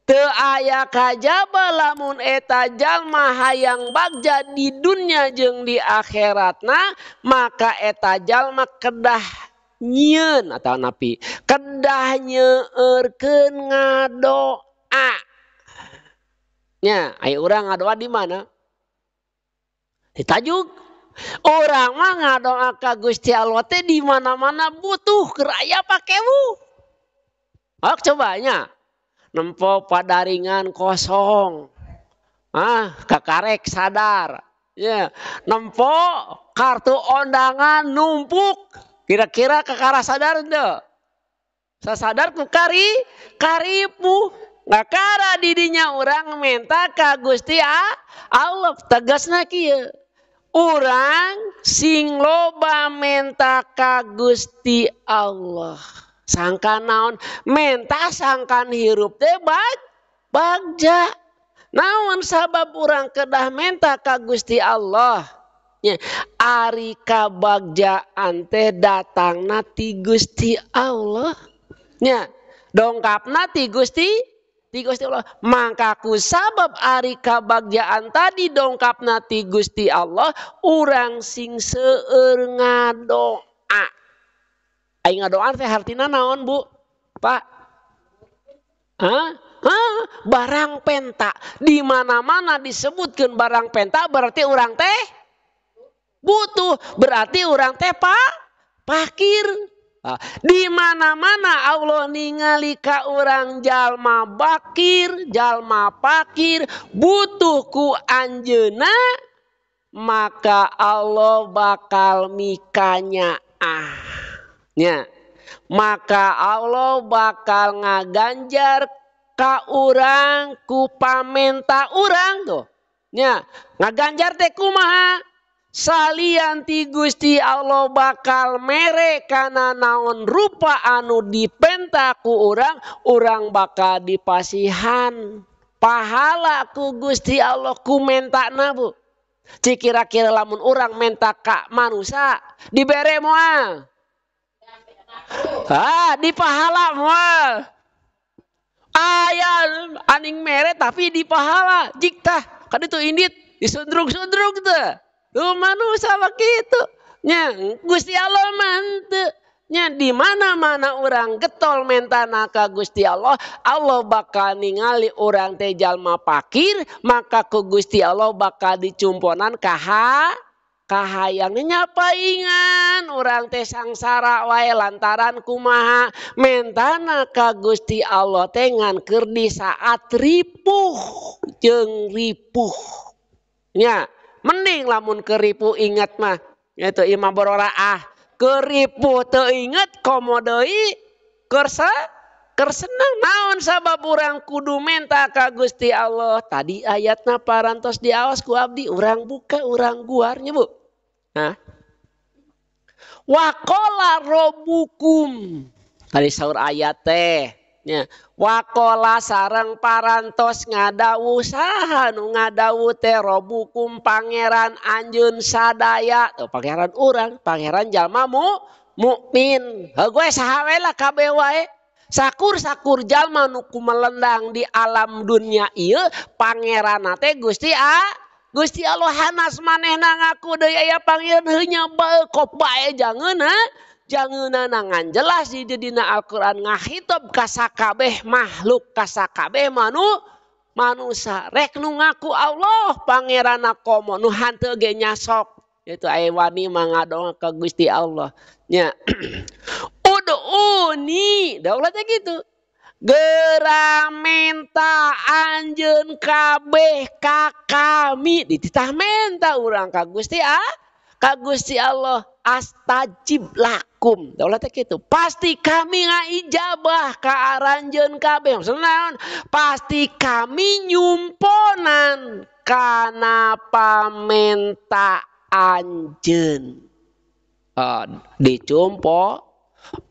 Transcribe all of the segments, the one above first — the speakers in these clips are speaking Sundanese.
Teu aya kajaba lamun eta jalma hayang bagja di dunya jeung di akhiratna, maka eta jalma kedah nyieun atau napi kedah nyeueurkeun ngadoa. Nya, aya urang ngadoa di mana? Ditajuk. Urang mah ngadoa ka Gusti Allah teh di mana-mana butuh keur aya pakewu. Ok coba nya. Nempo padaringan kosong. Ah, kakarek sadar. Ya, nempo kartu undangan numpuk. Kira-kira kakara sadar henteu? Sasadar ku karipu. Ngakara didinya urang menta ka Gusti Allah. Tegasna kieu. Urang sing loba menta ka Gusti Allah. Sangkan naon? Menta sangkan hirup teh bagja. Naon sabab urang kedah menta ka Gusti Allah? Nya, ari kabagjaan teh datangna ti Gusti Allah. Nya, dongkapna ti Gusti Allah. Mangka ku sabab ari kabagjaan tadi dongkapna ti Gusti Allah, urang sing seueur ngadoa. Ai ngadoa teh hartina naon, Bu? Pak? Hah? Hah? Barang penta. Di mana-mana disebutkeun barang penta berarti urang teh butuh, berarti urang teh pakir. Di mana-mana Allah ningali ka urang jalma bakir, jalma pakir, butuh ku anjeunna, maka Allah bakal mikanya ah. Nya. Maka Allah bakal ngaganjar ka urang ku pamenta urang tuh. Nya, ngaganjar teh kumaha? Salian ti Gusti Allah bakal mere kana naon rupa anu dipenta ku urang, urang bakal dipasihan pahala ku Gusti Allah ku mentana, Bu. Cik kira-kira lamun urang menta ka manusia dibere moal? Ah, dipahala moal. Aya aning mere tapi dipahala. Jik tah kaditu indit disundrung-sundrung teh. Lu manusia begitu. Nya, Gusti Allah mah henteu. Nya, di mana-mana urang getol mentana ka Gusti Allah, Allah bakal ningali urang teh jalma pakir, maka ku Gusti Allah bakal dicumponan kahayang. Nya paingan urang teh sangsara wae lantaran kumaha mentana ka Gusti Allah teh ngan keur di saat ripuh jeung ripuh. Nya, mending lamun keripu ingat mah itu imah bororaah keripu teu inget komo deui keur senang. Naon sabab urang kudu menta ka Gusti Allah? Tadi ayatna parantos diaos ku abdi, urang buka urang guar nya, Bu. Hah? Waqala rabbukum. Tadi saur ayat teh nya, waqala sareng parantos ngadawuh saha nu ngadawuh teh rabbukum pangeran anjeun sadaya. Tuh pangeran urang, pangeran jalma mukmin. Heuh gue saha we lah kabeh wae. Sakur-sakur jalma nu kumelendang di alam dunia ieu pangeranna teh Gusti Gusti Allah. Hanas manehna ngaku deui aya pangeran heuh nya bae kop bae jangeunna. Jangeunna ngan jelas di dina Al-Qur'an ngahitob ka sakabeh makhluk, ka sakabeh manusa. Rek nu ngaku Allah pangeranna komo nu hanteu ge nyasok. Itu aya wani mah ngadoa ka Gusti Allah. Nya. Ud'uni, da ulah teh kitu. Geura menta anjeun kabeh ka kami. Dititah menta urang ka Gusti ka Gusti Allah. Astajib lakum. Da ulah teh kitu. Pasti kami ngaijabah ka aranjeun kabeh. Maksudna naon? Pasti kami nyumponan kana pamenta anjeun. Dicumpo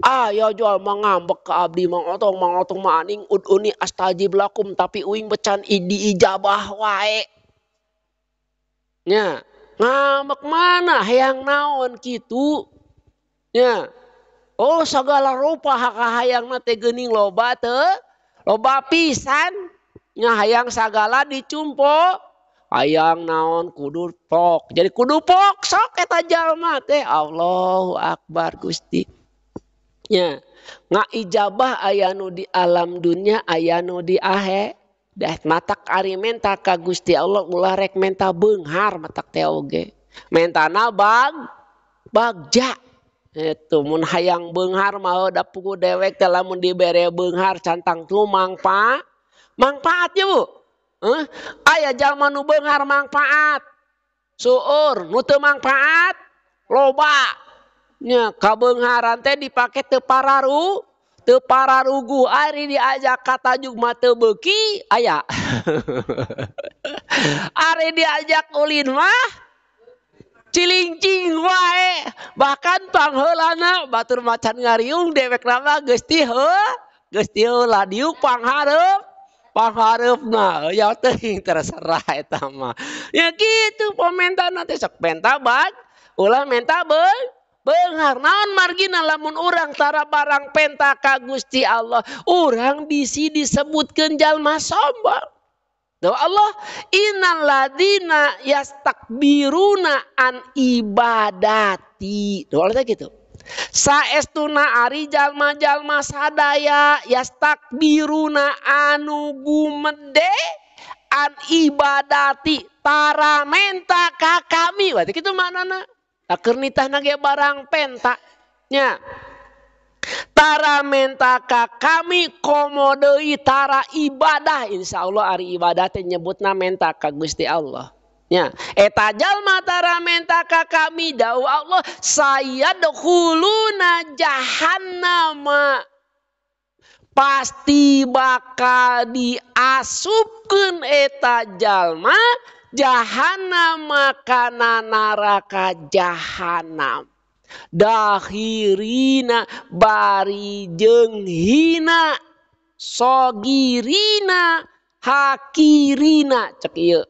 aya jual mangambek ka abdi Mang Otong, Mang Otong mah aning uduni astajib lakum tapi uing becan diijabah wae. Nya, ngambek mana hayang naon kitu? Nya. Oh segala rupa hakahayangna teh geuning loba teu? Loba pisan. Nya hayang sagala dicumpo, hayang naon kudu pok. Jadi kudu pok sok eta jalma teh Allahu Akbar Gusti. Nya ngaijabah aya nu di alam dunya aya nu di ahe. Dah matak ari menta ka Gusti Allah ulah rek menta beunghar matak teh oge. Mentana bagja. Itu mun hayang beunghar mah da pugu dewek teh lamun dibere beunghar cantang tu mangpaat ya Bu. Aya jalma nu beunghar mangpaat. Seueur nu teu mangpaat loba. Nya kabeungharan teh dipake teu pararu teu pararuguh ari diajak ka tajuk mah teu beuki aya. Ari diajak ulin mah cilingcing wae, bahkan pangheulana batur macan ngariung dewek mah geus ti heula diuk panghareup panghareupna ya teuing terserah eta mah. Ya kitu pamentana teh sok menta bag ulah menta beunghar. Naon margina lamun urang tara barang penta ka Gusti Allah, urang bisi disebutkeun jalma sombong. Doa Allah, innal ladina yastakbiruna an ibadati. Doa Allah gitu. Saestuna ari jalma-jalma sadaya yastakbiruna anu gumede an ibadati tara menta ka kami. Berarti kitu maknana. Keur nitahna ge barang penta nya. Tara menta ka kami komo deui tara ibadah. Insyaallah ari ibadah teh nyebutna menta ka Gusti Allah. Nya, eta jalma tara menta ka kami dawuh Allah sayadkhuluna jahannama. Pasti bakal diasupkeun eta jalma jahannama kana neraka jahanam. Dahirina bari jeung hina, sogirina hakirina cek ieu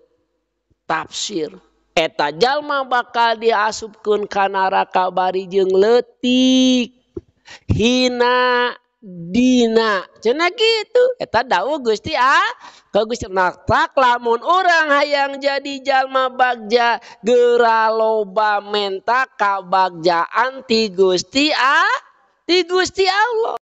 tafsir. Eta jalma bakal diasupkeun ka neraka bari jeung leutik, hina, dina. Cenah kitu. Eta dawuh Gusti ka Gusti matak lamun urang hayang jadi jalma bagja geura loba menta kabagjaan ti Gusti ti Gusti Allah.